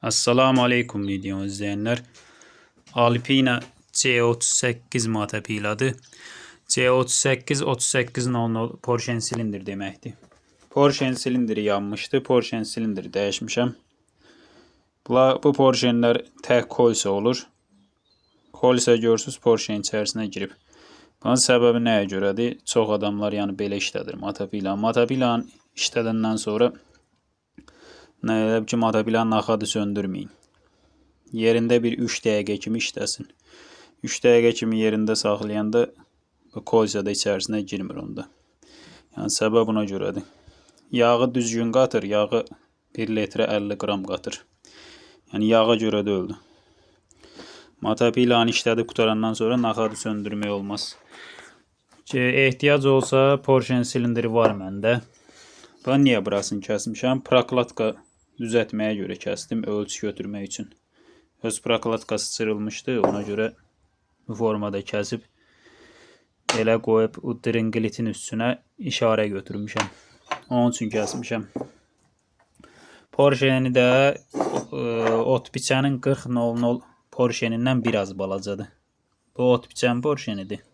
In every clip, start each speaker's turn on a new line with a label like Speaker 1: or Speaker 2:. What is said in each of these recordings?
Speaker 1: Assalamu aleykum video izleyenler. Alpina C38 motopiladı. C38 3800 Porsche silindir deməkdir. Porsche silindiri yanmışdı. Porsche silindiri dəyişmişəm. Bu Porsche'lər tək kolsa olur. Kolsa görürsünüz Porsche'nin içərisinə girib. Bunun səbəbi nəyə görədir? Çox adamlar yəni belə işlədir motopilanı. Motopilanı işlədəndən sonra nə elə ki motopilanın naxadı söndürməyin. Yerində bir 3 dəqiqə kimi işləsin. 3 dəqiqə kimi yerində saxlayanda bu kolsa da içərisinə girmir onda. Yəni səbəb buna görədir. Yağı düzgün qatır. Yağı 1 litrə 50 qram qatır. Yəni yağa görə deyildi. Motopilanı işlədib qutarandan sonra naxadı söndürmək olmaz. Ki, ehtiyac olsa Porsche silindiri var məndə. Bunu niyə burasını kəsmişəm? Proklatka düzəltməyə görə kəsdim, ölçü götürmək üçün. Öz proklatkası cırılmışdı, ona görə bu formada kəsib elə qoyub o dringilitin üstünə işarə götürmüşəm. Onun üçün kəsmişəm. Porsche-ni də ot biçənin 40.00 Porsche-nindən biraz balacadır. Bu ot biçən Porsche-nidir.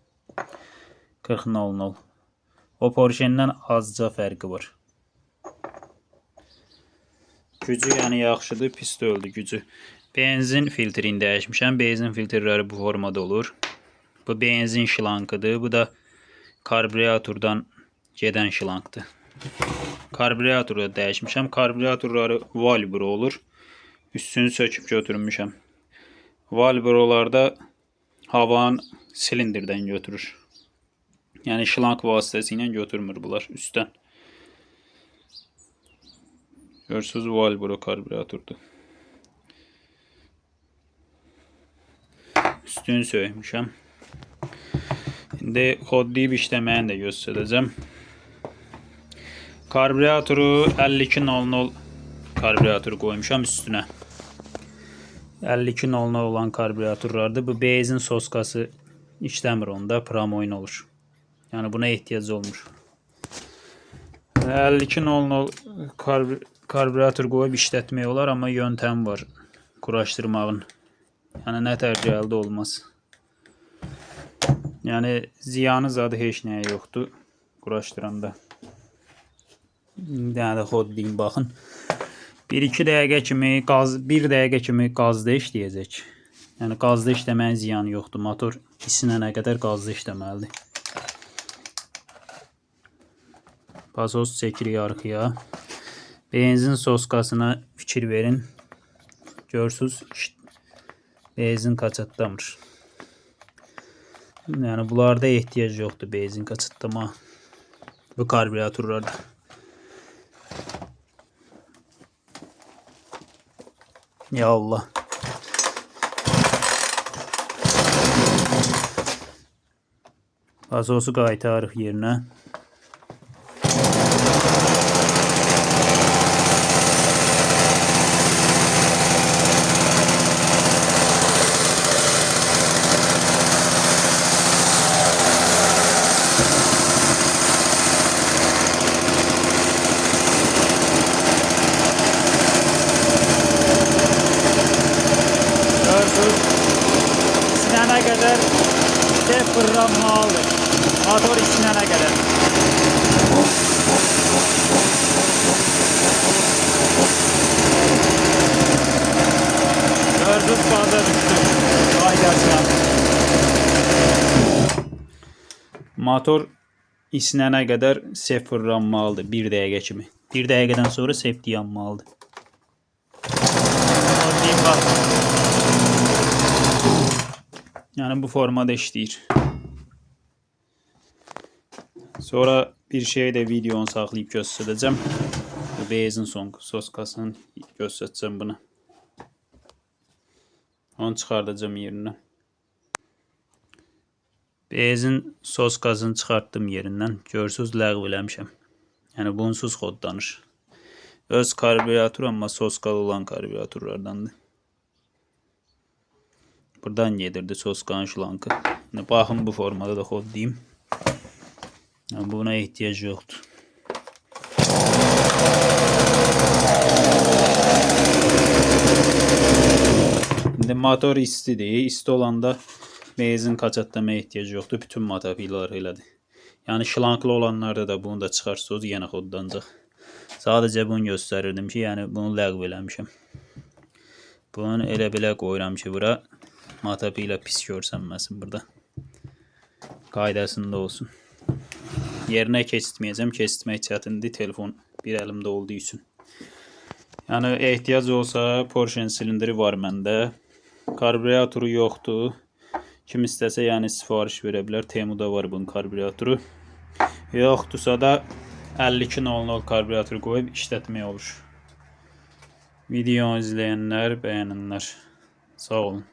Speaker 1: 40.00. O Porsche-dən azca fərqi var. Gücü yəni yaxşıdır, pis deyildi gücü. Benzin filtrini dəyişmişəm. Benzin filtrləri bu formada olur. Bu benzin şlankıdır. Bu da karbüratordan gedən şlankdır. Karbüratoru da dəyişmişəm. Karbüratorları Valbro olur. Üstünü söküb götürmüşəm. Valbrolarda havanı silindirdən götürür. Yəni şlank vasitəsilə götürmür bunlar üstdən. Görürsünüz Valbro karbüratordur. Üstünü söymüşəm. İndi xodlayıb işləməyini də göstərəcəm. Karbüratoru 52.00 karbürator qoymuşam üstünə. 52.00 olan karbüratorlardır. Bu benzin soskası işləmir onda, pramoyn olur. Yəni buna ehtiyac olmur. 52.00 karbürator qoyub işlətmək olar, amma yöntəm var quraşdırmağın. Yəni nə tər gəldi olmaz. Yəni ziyanı zadı heç nəyə yoxdur quraşdıranda. Bir dənə də xod deyim baxın. 1-2 dəqiqə kimi qaz, 1 dəqiqə kimi qazda işləyəcək. Yəni qazda işləməyin ziyanı yoxdur. Motor isinənə qədər qazda işləməlidir. Pasos çəkirik arxaya. Benzin soskasına fikir verin. Görürsünüz, benzin kaçatlamır. Yəni bunlarda ehtiyac yoxdur benzin kaçatlama. Bu karbüratorlarda. Ya Allah. Pasosu qaytarıq yerinə. Görürsünüz, isinənə qədər işte fırlanmalıdır. Motor isinənə qədər. Gördünüz, qaza düşdü. Qaydasına. Motor isinənə qədər sef fırlanmalıdır. 1 dəqiqə kimi. 1 dəqiqədən sonra sef dayanmalıdır. Bax. Yəni bu formada işləyir. Sonra bir şey də videonu saxlayıb göstərəcəm. Bu benzin son soskasını göstərəcəm bunu. Onu çıxardacağım yerindən. Benzin soskasını çıxartdım yerindən. Görürsünüz, ləğv eləmişəm. Yəni bunsuz xodlanır. Öz karbürator amma soskalı olan karbüratorlardandır. Buradan gedirdi soskanın şlankı. İndi baxın bu formada da xodlayayım. Yəni buna ehtiyac yoxdur. Motor istidir. İsti olanda benzin kaçatlamaya ehtiyacı yoxdur. Bütün motopilalar elədir. Yəni şlanklı olanlarda da bunu da çıxarsınız, yenə xodlanacaq. Sadəcə bunu göstərirdim ki, yəni bunu ləğv eləmişəm. Bunu elə belə qoyuram ki, bura motopila pis görsənməsin burada. Qaydasında olsun. Yerinə keçirtməyəcəm. Keçirtmək çətindir. Telefon bir əlimdə olduğu üçün. Yəni ehtiyac olsa Porsche silindiri var məndə. Karburatoru yoxdur. Kim istəsə yəni sifariş verə bilər. Temuda var bunun karburatoru. Yoxdursa da 52.00 karburator qoyub işlətmək olur. Videonu izləyənlər, bəyənənlər. Sağ olun.